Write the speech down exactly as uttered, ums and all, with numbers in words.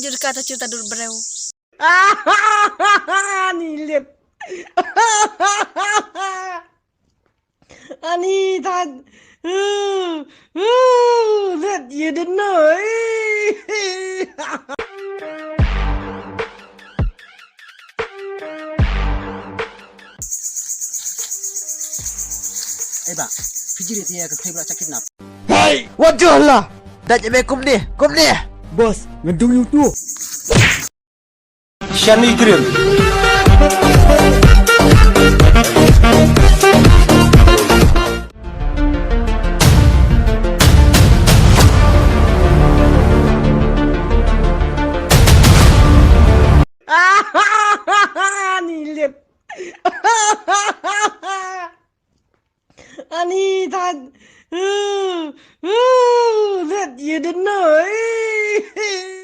Jurka ta chuta dur breu. Ani lit. Ani tad. That you didn't know. Eba, pijiri tiya ka khlebra chakit nap. Hey, what the hell? Dah je me kumne, kumne. Boss, ngedung YouTube. Shani Krim. Ani lit. Ani tad. That you didn't know.